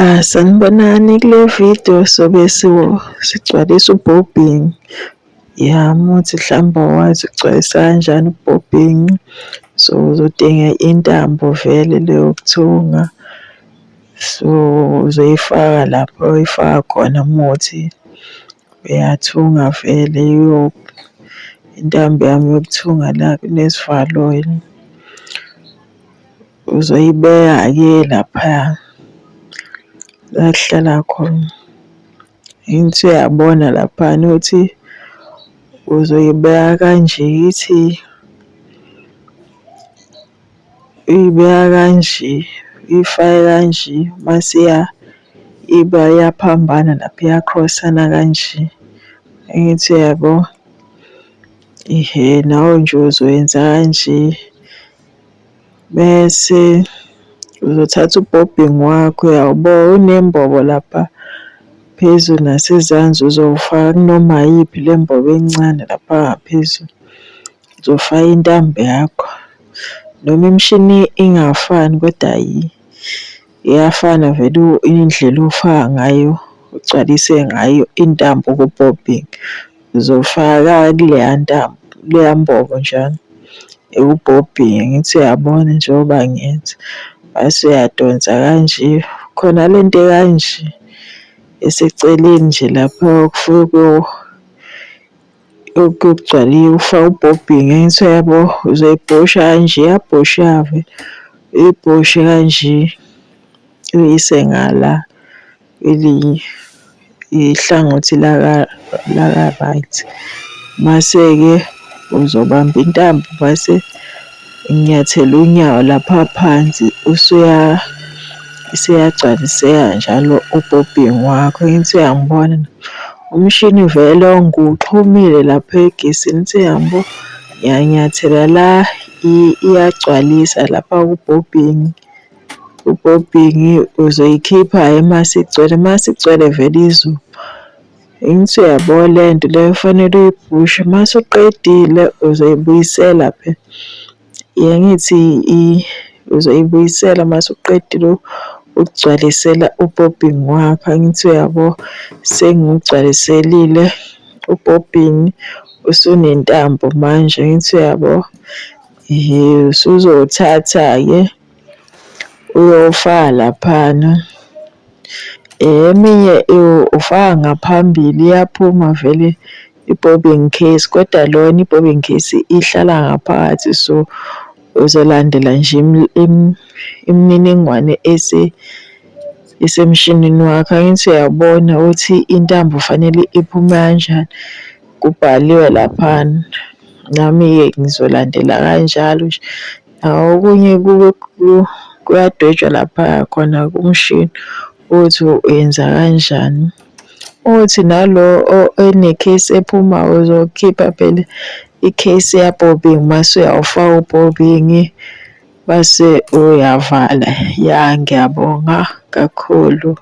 Sanibonani, kule video sobe sigcwalisa ubhobhingi. Ya, uma kuwukuthi hlampe awazi ukugcwalisa kanjani ubhobhingi, so uzodinga intambo vele le yokuthunga. So, uzoyifaka lapho oyifaka khona uma kuwukuthi uyathunga vele intambo yami yokuthunga la kunesivalo. Uzoyibeka-ke laphaya la kuhlala khona. Angithi uyabona laphayana ukuthi uzoyibeka kanje, ithi uyibeka kanje, uyifake kanje mase iba iyaphambana lapha iyakhrosana kanje. Angithi uyabo? Ihhe, nawe nje uzoyenza kanje. Bese uzothatha ubhobhingi wakho uyawubo unembobo lapha phezulu nasezansi uzowufaka kunoma iyiphi le mbobo encane lapha ngaphezulu. Uzofaka intambo yakho. Noma imishini ingafani koda iyafana vele indlela ofaka ngayo, ugcwalise ngayo intambo kubhobhingi. Uzofaka kuleya ntambo, kuleya mbobo njalo ewubhobhingi, angithi uyabona njengoba ngenza. Mase uyadonsa kanje, khona le nto ekanje eseceleni nje lapha ufake ubhobhingi, angithi uyabo? Uzoyibhosha kanje, iyabhosheka vele, uyibhoshe kanje uyise ngala kwelinye ihlangothi laka-right. Mase-ke uzobamba intambo mase unyathela unyawo lapha phansi usuyagcwaliseka njalo ubhobhingi wakho. Angithi uyangibona? Umshini vele ngiwuxhumile lapha egesini, angithi uyangibona? Ngiyanyathela la iyagcwalisa lapha kubhobhingi. Ubhobhingi uzoyikhipha-ke mase igcwele, mase igcwele vele izuma. Angithi uyayibona le nto leyo fanele uyibhushe, mase uqedile uzoyibuyisela phela. Angithi uzoyibuyisela mase uqedile ukugcwalisela ubhobhingi wakho. Angithi uyabo? Sengiwugcwaliselile ubhobhingi usunentambo manje, angithi uyabo? Ehhe, usuzowuthatha-ke uyowufaka laphana. Eminye ufaka ngaphambili iyaphuma vele i-bobbin case, kodwa lona i-bobbin case ihlala ngaphakathi so uzolandela nje imininingwane esemshinini wakho. Angithi uyabona ukuthi intambo fanele iphume kanjani, kubhaliwe laphana. Nami-ke ngizolandela kanjalo nje. Okunye kuyadwetshwa laphaya khona kumshini ukuthi uyenza kanjani. Uthi nalo one-case ephumayo uzokhipha phela i-case yabhobhingi mase uyawufaka ubhobhingi base uyavala. Ya, ngiyabonga kakhulu.